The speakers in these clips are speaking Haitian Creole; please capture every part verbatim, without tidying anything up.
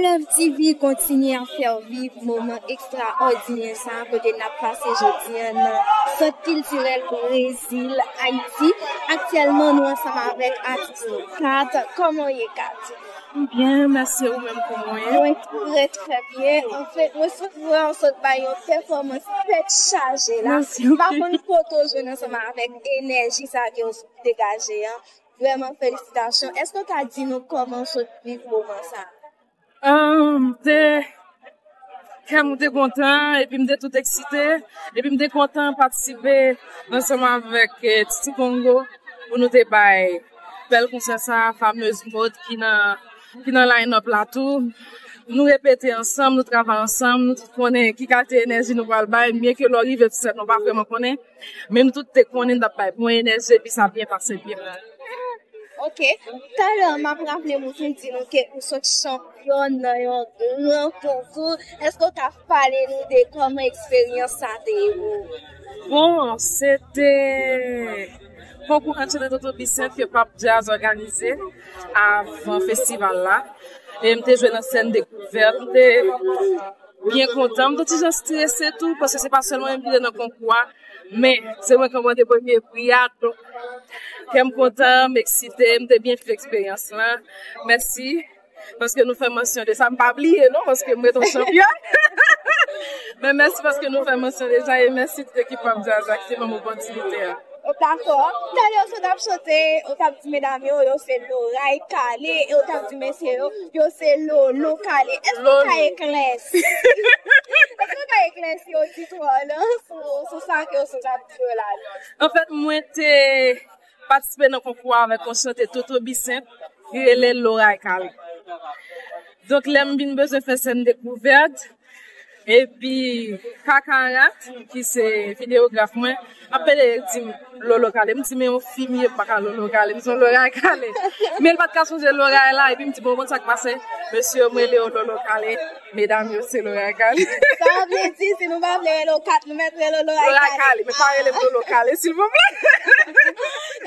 Love T V kontinye ap fè w viv moman ekstraòdinè sa a kote n ap pase jodi a nan Sant Kiltirèl Brezil, Ayiti. Aktyèlman, nou ansanm avèk atis nou, Kat. Kòman w ye, Kat? Byen, mèsi, ou menm, kòman w ye? Mwen trè, trè byen. Anfèt, mwen sot wè w sot bay yon pèfòmans tèt chaje la. Mèsi, ok. M pa konn kote w jwenn ansanm avèk enèji sa ke w degaje an. Vrèman, felisitasyon. Èske w ka di nou kòman w sot viv moman sa a? Ahn, m te, kè m te kontan, epi m te tout eksite, epi m te kontan patisipe ansanm avèk, eh, Titi Kongo pou nou te bay bèl konsè sa a, Fameuse Mode ki nan, ki nan line-up la tou. Nou repete ansanm, nou travay ansanm, nou tout konnen ki kalite enèji nou pral bay, byen ke lè w rive sou sèn, nou pa vrèman konnen. Men nou tout te konnen n t ap bay bon enèji, epi sa byen pase, byen pral. Ok. Talè, m ap raple nou tou di nou ke ou sot chanpyòn nan yon gran konkou. Èske w ka pale nou de kòman eksperyans sa te ye pou ou? Bon, se te konkou Ranchete Toto Bisent ke Pap Jazz òganize avan festival la. E m te jwe nan sèn dekouvèt. M te byen kontan. M te ti jan strese tou, paske se pa sèl mwen menm ki te nan konkou a, men se mwen ki ranpòte premye pri a. Donk, kè m kontan, m eksite, m te byen viv eksperyans lan. Mèsi, paske nou fè mansyon de sa. M pa bliye, non, paske m ret yon chanpyòn. Men mèsi paske nou fè mansyon de sa, e mèsi tout ekip Pap Jazz la ki te ban m opòtinite a. Dakò. Talè w sot ap chante, ou t ap di medam yo, yo se Loray Kale, e ou t ap di mesye yo, yo se Lolo Kale. Èske w ka eklèsi? Èske w ka eklèsi oditwa w lan sou, sou sa ke w sot ap di yo la? Anfèt, mwen te patisipe nan konkou a avèk yon chante Toto Bisent ki rele Loray Kale. Donk, lè m vin bezwen fè sèn dekouvèt, epi Kakarat, ki se videograf mwen, ap pede di m Lolo Kale. M di, "Men yon fi m ye, m pa ka Lolo Kale, m se yon Loray Kale." Men l pa t ka sonje Loray la, epi m di, "Bon, konn sa k pase, mesye, m rele yo Lolo Kale, medam yo, se Loray Kale." Sa vle di, si nou pa vle rele w Kat, nou mèt rele w Loray Kale. Loray Kale, men pa rele m Lolo Kale, silvouplè.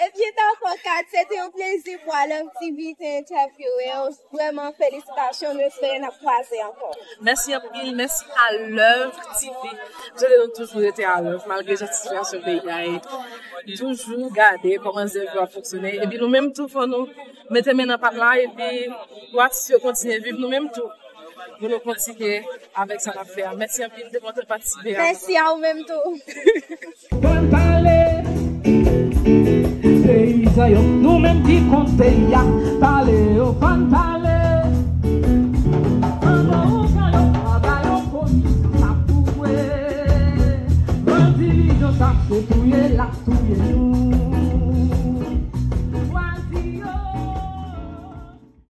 Ebyen, dakò, Kat, se te yon plezi pou Alòm T V te entèvyouwe w. Vrèman, felisitasyon, nou espere n ap kwaze ankò. Mèsi anpil, mèsi Alòm T V. M swete nou toujou rete alòm, malgre jan sitiyasyon peyi a ye. Toujou gade kòman zèv yo ap fonksyone. Epi nou menm tou, fò nou mete men nan pat la, epi pou atis yo kontinye viv, nou menm tou, pou nou kontinye avèk sa n ap fè a. Mèsi anpil, m te kontan patisipe a. Mèsi a ou menm tou. Bann pale, peyizan yo, nou menm ki kont peyi a, pale yo, bann pale. Anba otan yo, pa ba yo komi, n ap boure. Bann divizyon sa, se touye l ap touye nou.